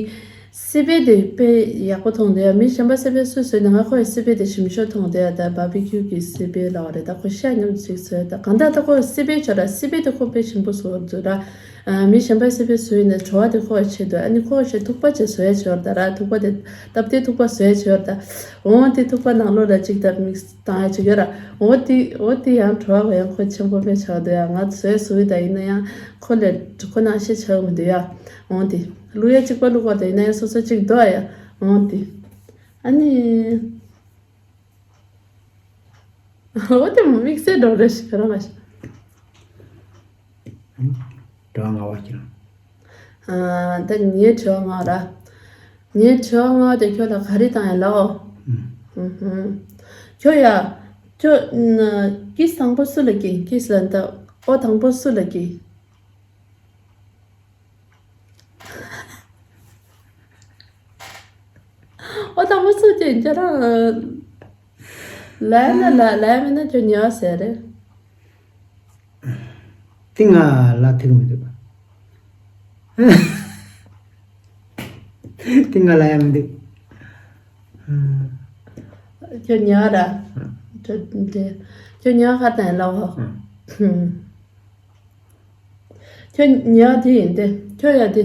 སི་པན་དེ་དཔེ་ཡག་པོ་མཐོང་དེ་མི་གཞན་པ་སི་པན་སུ་བཟོས་ན་ང་ཁོའི་སི་པན་དེ་ཞིམ་ཤོས་མཐོང་དེ་ད་བྷར་བྷི་ཁིའུ་གི་སི་པན་ལ་བ་རེད་ད་ཁོ་ཤ་ཉམས་ཅིག་བཟོས་ད་གང་ལྟར་ད་ཁོ་སི་པན་ཆོ་ར་སི་པན་དེ་ཁོ་དཔེ་ཞིམ་པོ་བཟོ་འདུག་ར། མི་གཞན་པ་སི་པན་བཟོས་ནས་བྲོ་བ་དེ་ཁོ་བ་ཆེད་དུ་ཨ་ནི་ཁོ་བ་ཆེད་ཐུག་པ་ཆེད་བཟོས་ཆོར་ད་ར་ཐུག་པ་དེ་སྟབས་དེ་ཐུག་པ་བཟོས་ཆོར་ད་འོང་དེ་ཐུག་པ་ནང་ལོགས་ལ་ཅིག་ད་མིག་སི་བཏང་ཡ་ཅིག་ཡོད་ར། འོ་དེ་འོ་དེ་ཡང་བྲོ་བ་ཡང་ཁོ་ཆེན་པོ་མེད་ཆགས་འདུག་ཡ། ང་བཟོས་བཟོས་ད་ཡིན་ན་ཡང་ཁོ་ལས་ཁོ་ནང་བཞིན་ཆགས་མི་འདུག་ཡ། འོ་དེ་བླུག་ཡ་གཅིག་པ་བླུག་པ་ད་ཡིན་ན་ཡང་སོ་སོ་གཅིག་འདུག་ཡ། འོ་དེ་ཨ་ནི། འོ་དེ་མོ་དམིགས་བསལ་འགྲོ་རེ་ཞིག་རང་ཞིག་དྲི་བ་ལྔ་པ་ཁྱེད་རང་། ཨ། ད་ངའི་དྲི་བ་ལྔ་ར། ངའི་དྲི་བ་ལྔ་དེ་ཁྱོད་ལ་ག་རེ་བཏང་ཡིན་ལགས། ཨུམ། ཨུ་ཧུམ། ཁྱོད་ཡ། ཁྱོད། ཀིས་དང་པོ་སུ་ལ་སྐྱེས། ཀིས་ལ་ད་ཨོ་དང་པོ་སུ་ལ་སྐྱེས། ཨོ་དང་པོ་སུ་སྐྱེས་ཁྱོད་རང་། ལན་ན་ལ་ལན་མིན་ན་ཁྱོད་ཉོ་ཟེར་རེད། དེ་ང་ལ་ཐུག་མི་འདུག་དེ་ང་ལ་ཡང་མི་འདུག་ཁྱོད་ཉོ་ར། ཁྱོད་ཉོ་ཁ་དན་ལ་བ། ཁྱོད་ཉོ་དེ་ཡིན་ཏེ། ཁྱོད་ཡ་དེ།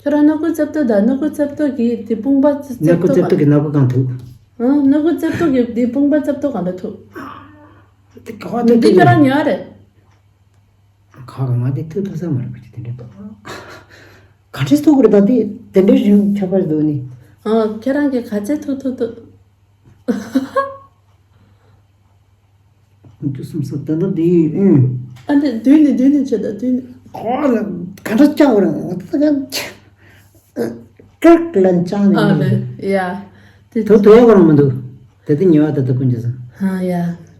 ཁྱོད་རང་སྣ་ཁུག་རྩེབ་ཏོ་དང་སྣ་ཁུག་རྩེབ་ཏོ་གི་དེ་དཔུང་པ་རྩེབ་ཏོ་གང་། སྣ་ཁུག་རྩེབ་ཏོ་གི་སྣ་ཁུག་གང་ཐུག་ཨང་། སྣ་ཁུག་རྩེབ་ཏོ་གི་དེ་དཔུང་པ་རྩེབ་ཏོ་གང་ལ་ཐུག་དེ་ག་བ་ཐུག་དེ་ཁྱོད་རང་ཉོ་རེད། ཁ་ག་ང་དེ་ཐུག་ཐུག་ས་མ་རེད་པ་ཅི་དེ་འདྲ་འདུག་ག་འདྲས་ཐུག་གི་རེད་ད་དེ་དེ་འདྲས་རིང་ཁྱབ་པར་འདུག་ནི། ཨང་། ཁྱེད་རང་གི་ག་ཚད་ཐུག་ཐུག་ཐུག་དུས་གསུམ་སོགས་ད་ལྟ་འདི་ཡིན། ཨ་འདི་བསྡུས་ནས་བསྡུས་ནས་བྱེད་ད་བསྡུས་ནས། ཁོ་ལ་ག་འདྲ་བཅའ་བར་ང་ད་ག་ཀྲག་ལན་བཅའ་ནས། ཨ་ལེ་ཡ། དེ་དུ་དུ་ཡ་ག་རང་མི་འདུག་དེ་དེ་ཉེ་བ་དེ་དུ་ཀུན་གྱི་ས། ཧ་ཡ།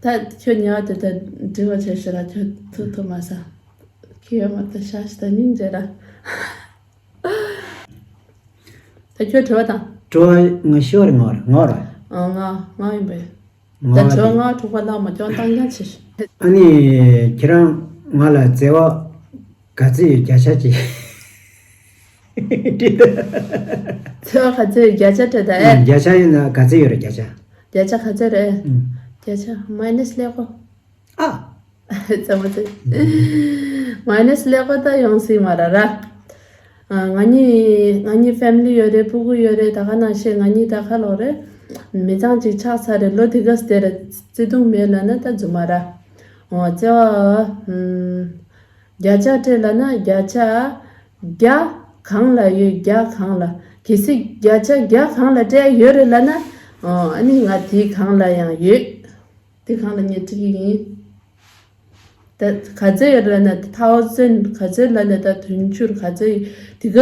ད་ཁྱོད་ཉེ་བ་དེ་ད་འདྲི་བ་བྱས་ཤི་ར་ཁྱོད་ཐུག་ཐུག་མ་ས། ཁྱི་ཡོད་མ་ད་ཤ་ཤི་ད་སྙིང་རྗེ་ར། ད་ཁྱོད་དྲི་བ་དང་། དྲི་བ་ང་ཤི་བ་རེད་ང་རེད་ང་རེད། ཨ་ང་ང་ཡིན་པས། ང་ད་དྲི་བ་ང་དྲུག་པ་ལ་མ་སྐྱོན་བཏང་རྐྱང་ཆེ་ཤི། ཨ་ནི་ཁྱེད་རང་ང་ལ་བརྩེ་བ་ག་ཚོད་ཡོད་བརྒྱ་ཆ་གཅིག་དྲིས་ད། བརྩེ་བ་ག་ཚོད་ཡོད་བརྒྱ་ཆ་དྲིས་ད་ཨེ། བརྒྱ་ཆ་ཡིན་ན་ག་ཚོད་ཡོད་རེད་བརྒྱ་ཆ། བརྒྱ་ཆ་ག་ཚོད་རེད། ཨུམ། བརྒྱ་ཆ་མའི་ནས་ཀླད་ཀོར། ཨ། ཙམ་མ་ཙམ། མའི་ནས་ཀླད་ཀོར་ད་ཡོང་སྲིད་མ་ར་ར། ང་གཉིས་ང་གཉིས་ཕེ་མི་ལི་ཡོད་རེད། སྤུ་གུ་ཡོད་རེད། ད་ག་ནང་བཞིན་ང་གཉིས་ད་ག་ལོག་རེད། མི་ཚང་གཅིག་ཆགས་ཚར་རེད། ལོ་དེ་ག་སྟེ་རེད། བརྩེ་དུང་མེད་ལབ་ན་ད་རྫུན་མ་ར། འོ་བརྩེ་བ། བརྒྱ་ཆ་སྤྲད་ལབ་ན་བརྒྱ་ཆ་བརྒྱ་གང་ལ་ཡོད་བརྒྱ་གང་ལ་གལ་སྲིད་བརྒྱ་ཆ་བརྒྱ་གང་ལ་སྤྲད་ཡོད་རེད་ལབ་ན། ཨ་ནི་ང་དེའི་གང་ལ་ཡང་ཡོད། དེ་གང་ལ་ངས་འཁྲིད་ཀྱི་ཡིན། ད་ག་ཚོད་ཡོད་ལབ་ན་ཐའོ་ཟན་ག་ཚོད་ལབ་ན་ད་དུང་ཕྱུར་ག་ཚོད་དེ་ག་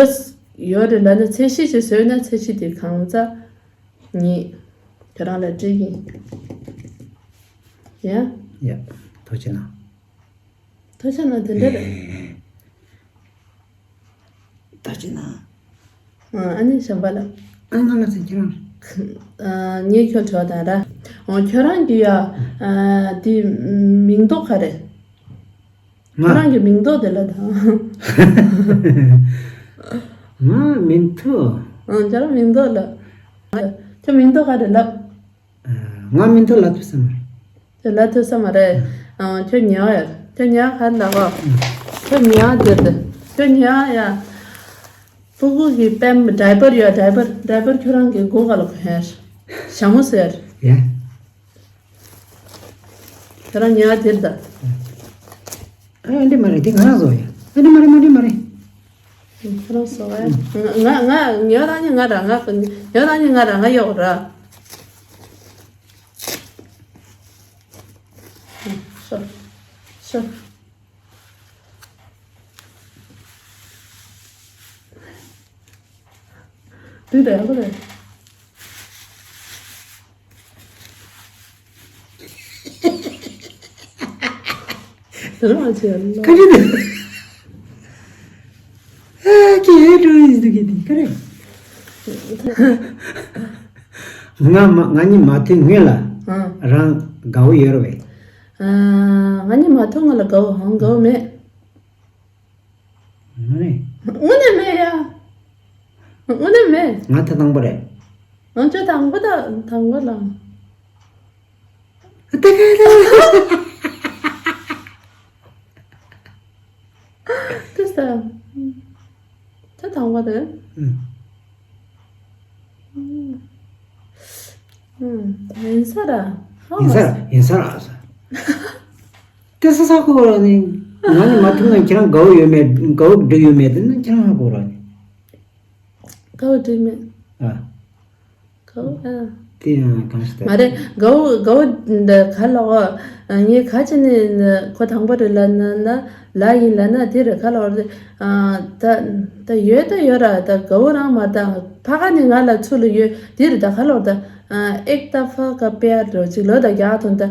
ཡོད་རེད་ལབ་ན་ཚད་གཞི་ཅིག་བཟོས་ན་ཚད་གཞི་དེ་གང་ཙམ་ཉིད་ཁྱོད་རང་ལ་སྤྲད་ཀྱི་ཡིན། ཡ། ཡ། ཐུགས་རྗེ་གནང་། ཐུགས་རྗེ་གནང་། དེ་འདྲ་རེད། ད་ཅི་ན། ཨ་ནི་གཞན་པ་ལ། ཨ་ང་ལ་ཟེར་ཁྱེད་རང་། ངས་ཁྱོད་བྲོ་དང་ར། འོ་ཁྱོད་རང་གི་ཡ། འདི་མིང་འདོགས་ག་རེད། ང་། ཁྱོད་རང་གི་མིང་འདོགས་དེ་ལ་དང་། ང་མིང་ཐོ། ཁྱོད་རང་མིང་འདོགས་ལ། ཁྱོད་མིང་འདོགས་ག་རེད་ལབ། ང་མིན་ཐོ་ལ་ཐུ་སམ་རེད། ཁྱོད་ལ་ཐུ་སམ་རེད། ཁྱོད་ཉལ་ཡ། ཁྱོད་ཉལ་ག་ལ་གོ། ཁྱོད་ཉལ་དེར་དེ། ཁྱོད་ཉལ་ཡ། ཕྲུ་གུ་གི་པེམ་ཌའི་པར་ཡོད། ཌའི་པར་ཌའི་པར་ཁྱོད་རང་གི་མགོ་ག་ལ་གོན་ཡ། ཞྭ་མོ་ཟེར། ཡ། ཁྱོད་རང་ཉལ་དེར་ད། ཨ་འདི་མ་རེད། འདི་ང་རང་བཟོ་ཡ། ཨ་འདི་མ་རེད། མ་འདི་མ་རེད། ཁྱོད་རང་བཟོ་བ་ཡ། ང་ང་ཉོ་རང་ཉིད་ང་རང་ང་ཉོ་རང་ཉིད་ང་རང་ང་ཡོག་ར། ཤོ། ཤོ། འདི་འདྲ་ཡག་པོ་རེད། དེ་རང་བྱས་ལ། ཁ་ཅིག་འདི། ཨ་ཀྱེ་ཧེ་འགྲོ་ཡིན་འདུག་གི་འདི་ག་རེ། ང་མ་ང་གཉིས་མ་ཐུག་སྔོན་ལ། ཨང་། རང་དགའ་བོ་ཡོད་རེད་པས། ཨ་ང་གཉིས་མ་ཐུག་སྔོན་ལ་དགའ་བོ་ཧང་དགའ་བོ་མེད། ངོ་ནས། དངོས་གནས་མེད་ཡ། དངོས་གནས་མེད། ང་ད་དང་པོ་རེད། ང་ཚོ་དང་པོ་ད་དང་པོ་ལ། ད་ག་ད། ཏུ་ས། ད་དང་པོ་རེད། ཨུ། ཡིན་ས་ར། ཡིན་ས་ར་ཡིན་ས་ར་ས། དེ་ས་ས་ཁོ་ར་ནི། ང་ནི་མ་ཐུག་ན་ཁྱེད་རང་དགའ་བོ་ཡོད་མེད་དགའ་བོ་འགྲིག་ཡོད་མེད་དེ་ནི་ཁྱེད་རང་ཧ་གོ་ར་ནི། དགའ་བོ་འགྲིག་མེད། ཨ། དགའ་བོ་ཨ། དེ་ཡང་གང་ཞིག་ད། མ་རེད། དགའ་བོ་དགའ་བོ་འདི་ག་ལ་བ། ངས་ག་ཅི་ནི་ཁོ་དང་པོ་རེད་ལ་ན་ན་ལ་ཡིན་ལ་ན་དེ་རེད་ག་ལ་བ་རེད། ད་ད་ཡོད་ད་ཡོད་ར་ད་དགའ་བོ་རང་མ་ད་ཕ་ག་ནི་ང་ལ་ཚུར་ལ་ཡོད་དེ་རེད་ད་ག་ལ་བ་ད། ཨེག་ཏ་ཕ་ཀ་པེ་ཡ་འགྲོ་ཅིག་ལོ་ད་རྒྱག་ཐོན་ད།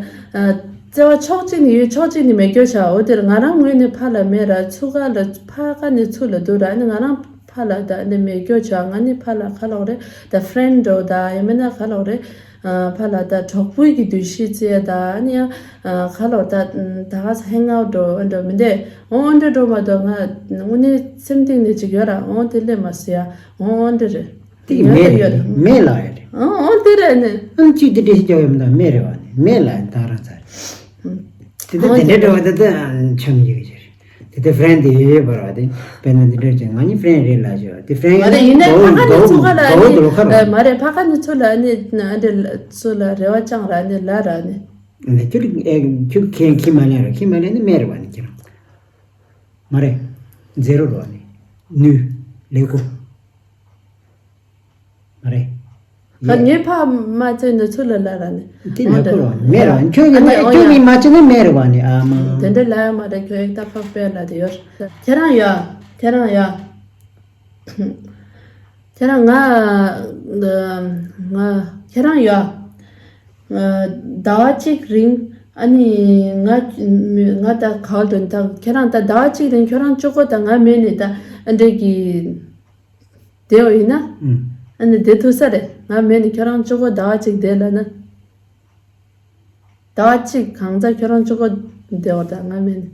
བརྩེ་བ་ཕྱོགས་གཅིག་ནས་ཡོད་ཕྱོགས་གཅིག་ནས་མེད་སྐྱོ་བྱ། འོ་དེར་ང་རང་ངོས་ནས་ཕ་ལ་མེད་ར་ཚུ་ག་ལ་ཕ་ག་ནས་ཚུ་ལ་འདུག་ར་ནི་ང་རང་ཕ་ལ་ད་ནི་མེད་སྐྱོ་བྱ། ང་ནི་ཕ་ལ་ག་ལོག་རེད་ད་ཕྲེན་འགྲོ་ད་ཡ་མེད་ན་ག་ལོག་རེད། ཕ་ལ་ད་གྲོགས་པོའི་གི་འདུ་ཤེས་རྩེ་ད་ནི་ཡང་ག་ལོག་ད་ད་ག་ས་ཧེང་ཨའུ་འགྲོ་འགྲོ་མི་འདས་འོ་འདྲ་འགྲོ་མ་གཏོགས་ང་དངོས་གནས་སེམས་གཏིང་ནས་ཅིག་ཡོད་ར་འོ་དེ་སླེབས་མ་སོ་ཡ་འོ་འདྲ་རེད། དེ་མེད་རེད། མེད་ལ་ཡ་རེད། ཨང་ཨང་དེ་རེད་ནི། ཨང་ཅིག་དེ་འདྲས་ཤིག་རྒྱག་ཡོད་མི་འདུག་མེད་རེད་བ་ནི་མེད་ལ་ཡ་ད་རང་ཚར། དེ་ལྟ་དེ་འདྲས་འགྲོ་བ་དེ་ལྟ་ཆམ་ཡིག་ཅིག་རེད། དེ་ལྟ་ཕྲེན་དེ་ཡོད་ཡོད་པར་བ་དེ་དཔེར་ན་འདི་འདྲས་ཅིག་ང་གཉིས་ཕྲེན་རེད་ལ་ཞུ་དེ་ཕྲེན་མ་རེད་ཡིན་ནའི་ཕ་ག་ནི་ཚུ་ག་ལ་ནི་མ་རེད་ཕ་ག་ནི་ཚུ་ལ་ནི་འདི་ཚུ་ལ་རེ་བ་བཅངས་ར་ནི་ལ་ར་ནི། ཁྱོད་ཁྱོད་ཁྱི་མ་ལེན་ར་ཁྱི་མ་ལེན་ནི་མེད་རེད་བ་ནི་ཁྱེད་རང་། མ་རེད། ཛེ་རོ་རོ་ནི། ནུས། ལེགས་པོ། མ་རེད། ག་ངའི་ཕ་མ་བཙལ་ནས་ཚུར་ལ་ལ་ར་ནི། དེ་ལ་ཁོ་ར་མེད་ར་ཁྱོད་ཀྱི་ཨ་ནི་མ་ཨོ་ཁྱོད་ཡ། ཀྱི་མ་བྱེད་ན་མེད་རེད་བ་ནི་ཨ་མ། དེ་འདྲ་ལ་ཡ་མ་རེད་ཁྱོད་ཡིག་ད་ཕག་པའི་ལ་དེ་ཡོད། ཁྱེད་རང་ཡ། ཁྱེད་རང་ཡ། ཁྱེད་རང་ང་ང་ཁྱེད་རང་ཡ། ཟླ་བ་གཅིག་རིང་ཨ་ནི་ང་ང་ད་ག་བ་དོན་དག་ཁྱེད་རང་ད་ཟླ་བ་གཅིག་རིང་ཁྱོད་རང་གཅིག་པོ་ད་ང་མེད་ནི་ད་ཨ་འདྲས་ཀྱི། བསྡད་པ་ཡིན་ན། ཨ་ནི་བསྡད་ཐུབ་ས་རེད། ང་མེད་ནི་ཁྱོད་རང་གཅིག་པོ་ཟླ་བ་གཅིག་བསྡད་ལབ་ན། ཟླ་བ་གཅིག་གང་ཙམ་ཁྱོད་རང་གཅིག་པོ་བསྡད་པ་དང་ང་མེད་ནི།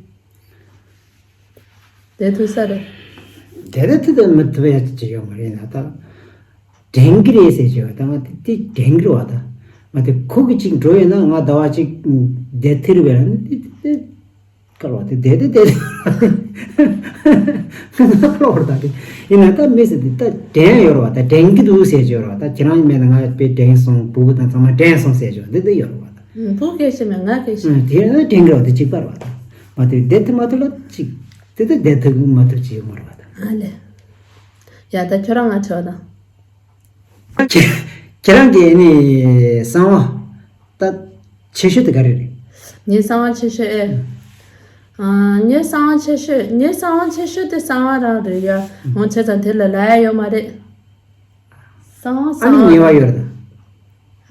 བསྡད་ཐུབ་ས་རེད། བསྡད་ད་ཐུབ་ད་མི་ཐུབ་ཡ་ཅིག་ཡོད་མ་རེད་ན་ད། དྲན་གི་རེད་ཟེར་གྱི་ཡོད་ད་ང་དེ་དྲན་གི་རེད་བ་ད། ང་དེ་ཁོ་གི་གཅིག་འགྲོ་ཡོད་ན་ང་ཟླ་བ་གཅིག་བསྡད་ཐུབ་རེད་བས་ན་དེ་དེ། དཀར་བ་དེ་བསྡད་དེ་བསྡད་དེ་ང་ལོག་ར་ད་དེ་ཡིན་ན་ད་མི་ཟེར་དེ་ད་དྲན་ཡོད་ར་བ་ད་དྲན་གི་འདུག་ཟེར་གྱི་ཡོད་ར་བ་ད་ཁྱེད་རང་མེད་ན་ང་དཔེ་དྲན་སོང་བུ་བུ་དང་ཚང་མ་དྲན་སོང་ཟེར་གྱི་ཡོད་འདི་འདི་ཡོད་ར་བ་ད། བུ་སྐད་ཤེས་མེད་ང་སྐད་ཤེས། དེ་ཡང་དྲན་གི་ར་བ་དེ་གཅིག་པ་ར་བ་ད་མ་དེ་བསྡད་ཐུབ་མ་ཐུབ་ལ་གཅིག་དེ་ད་བསྡད་ཐུབ་མ་ཐུབ་ཅི་ཡོད་མ་ར་བ་ད། ཨ་ལེ། ཡ་ད་ཁྱོད་རང་ང་ཆོག་ད། ཁྱེད་ཁྱེད་རང་གི་ནི་གསང་བ་ད་ཆེ་ཤོས་དེ་ག་རེ་རེད། ངའི་གསང་བ་ཆེ་ཤོས་ཨེ། ཨ། ངའི་གསང་བ་ཆེ་ཤོས། ངའི་གསང་བ་ཆེ་ཤོས་དེ་གསང་བ་རང་རེད་ཡ། འོ་བྱས་ཙང་དེ་ལ་ལབ་ཡ་ཡོད་མ་རེད། གསང་བ། ཨ་ནི་གསང་བ་ཉེས་པ་རང་ཡོད་རེད།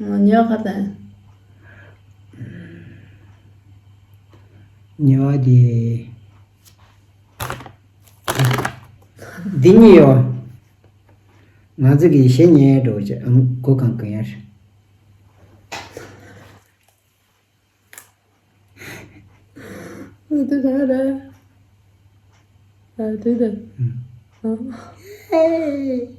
ཨ། ཉེས་པ་ག་རེ་རེད། ཉེས་པ་དེ། འདི་གཉིས་ཡོད། ང་ཚོ་གི་གཞས་ཉན་འགྲོ་བྱས། ཨང་། སྒོ་གང་གང་ཡར། འདི་ག་རེ། ཨ། དེ་དེ། ཨང་། ཨ།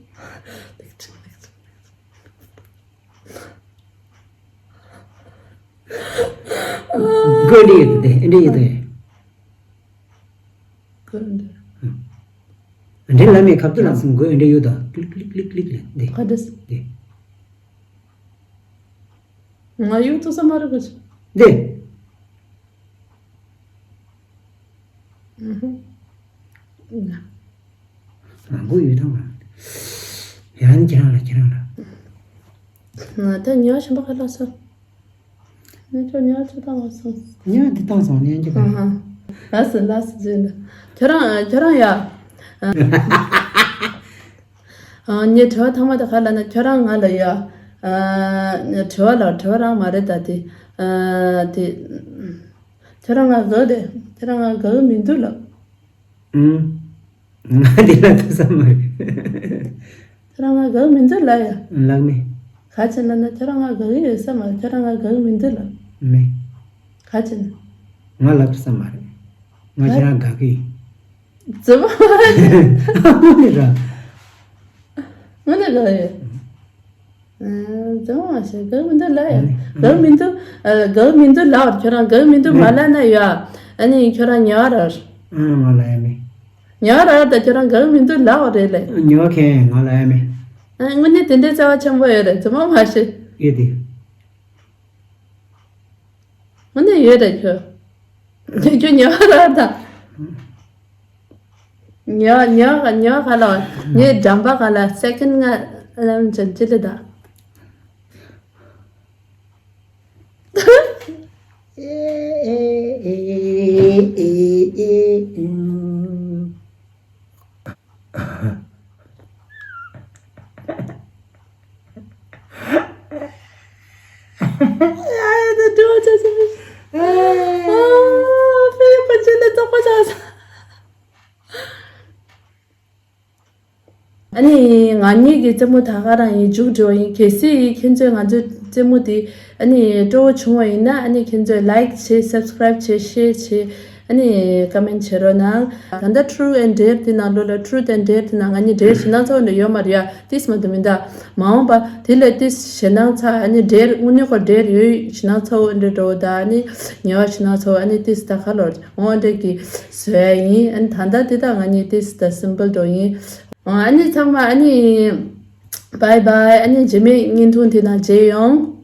སྒོ་འདི་ཡོད་དེ། འདི་ཡོད་དེ། སྒོ་འདི། འདི་ལ་མེད། ཁ་ཐུག་ལ་སོང་། སྒོ་འདི་ཡོད་དོ། ཀླིག་ཀླིག་ཀླིག་ཀླིག་ལ་འདི། ག་འདི། འདི། ང་ཡུལ་ཐུག་ས་མ་རེད་གོ། འདི། ཨུ་ཧུ། ང་མགོ་ཡུལ་ཐང་། ཡང་ཁྱེད་རང་ལ། ཁྱེད་རང་ལ། ང་ད་ཉོ་ཞིམ་པ་ག་ལ་སོ། ནི་ཁྱོད་ཉོ་ཆུ་བཏང་བ་སོང་། ཉོ་འདི་བཏང་སོང་། ཉན་གྱི་དང་། ལགས་སོ། ལགས་སོ། ཇི་འདྲ། ཁྱོད་རང་། ཁྱོད་རང་ཡ། ཨ། ངའི་དྲི་བ་ཐ་མ་དེ་ག་ལབ་ན། ཁྱོད་རང་ང་ལ་ཡ། ཨ། དྲི་བ་ལ་དྲི་བ་རང་མ་རེད་ད་དེ། ཨ། དེ། ཁྱོད་རང་ང་དགའ་རེད། ཁྱོད་རང་ང་དགའ་གི་མི་འདུག་ལབ། ཨུམ། ང་འདི་ལ་ཐུག་ས་མ་རེད། ཁྱོད་རང་ང་དགའ་གི་མི་འདུག་ལབ་ཡ། ལབ་མེད། ག་ཅི་ལབ་ན། ཁྱོད་རང་ང་དགའ་གི་ཡོད་ས་མ་རེད། ཁྱོད་རང་ང་དགའ་གི་མི་འདུག་ལབ། མེད། ག་ཅི་ལབ། ང་ལབ་ཐུབ་ས་མ་རེད། ང་ཁྱེད་རང་དགའ་གི་ཡིན། རྫུན་མ་རེད། དངོས་གནས་ར། དངོས་གནས་དགའ་ཡོད། ཨ། རྫུན་མ་བཤད། དགའ་མི་འདུག་ལབ་ཡ། ཨ་ནི། དགའ་མི་འདུག་ཨ། དགའ་མི་འདུག་ལབ། ཁྱོད་རང་དགའ་མི་འདུག་མ་ལབ་ན་ཡ། ཨ་ནི་ཁྱོད་རང་ཉེས་པ་རེད། ཨ། ང་ལབ་ཡ་མེད། ཉེས་པ་རེད་ད། ཁྱོད་རང་དགའ་མི་འདུག་ལབ་པ་རེད་ལབ། ཉེས་པ་གང་ཡིན། ང་ལབ་ཡ་མེད། ཨ། དངོས་གནས་དེ་འདྲའི་བྱ་བ་ཆེན་པོ་ཡོད་རེད། རྫུན་མ་མ་བཤད། ཡོད་དེ། དངོས་གནས་ཡོད་རེད་ཁྱོད། ཁྱོད་ཉེས་པ་རེད་ད། ཉེས་པ། ཉེས་པ། ཉེས་པ་ག་ལབ། ངའི་འགྲམ་པ་ག་ལ་སེ་ཀན་ལྔ་ལམ་ཅན་ཅི་ལི་ད། ཨ་ནི་ང་གཉིས་ཀྱི་རྩེད་མོ་ད་ག་རང་ཡིན། མཇུག་སྒྲིལ་བ་ཡིན། གལ་སྲིད་ཁྱེད་ཚོས་ང་ཚོའི་རྩེད་མོ་དེ་ཨ་ནི་སྤྲོ་བོ་བྱུང་བ་ཡིན་ན། ཨ་ནི་ཁྱེད་ཚོས་ལའིཀ་བྱེད། སབ་སི་ཀ་རའིབ་བྱེད། ཤེར་བྱེད། ཨ་ནི་ཀོ་མེན་ཊི་བྱེད་རོགས་གནང་། ད་ལྟ་ཊུ་རུ་ཨེན་ཌི་ཌེར་དེ་ནང་ལོགས་ལ། ཊུ་རུ་ཨེན་ཌི་ཌེར་དེ་ནང་ང་གཉིས་ཌེར་ཞེད་སྣང་ཚ་པོ་འདྲ་ཡོད་མ་རེད་ཡ། ཏིས་མ་གཏོགས་མི་འདུག་མ་འོངས་པ་དེ་ལས་ཏིས་ཞེད་སྣང་ཚ། ཨ་ནི་ཌེར། དངོས་གནས་ཁོ་ཌེར་ཡོད། ཞེད་སྣང་ཚ་པོ་འདྲ་འགྲོ་ད། ཨ་ནི་ཉེས་པ་ཞེད་སྣང་ཚ་པོ། ཨ་ནི་ཏིས་ད་ག་ལོར་འོང་འདྲ་གི་བཟོ་ཡ་ཡིན། ཨ་ནི་ད་ལྟ་དེ་དག་ང་གཉིས་ཏིས་ད་སིམ་པལ་འགྲོ་ཡིན། ཨ་ནི་ཚང་མ་ཨ་ནི་བྷའི་བྷའི། ཨ་ནི་རྗེས་མའི་བརྙན་ཐུང་དེ་ནང་མཇལ་ཡོང་།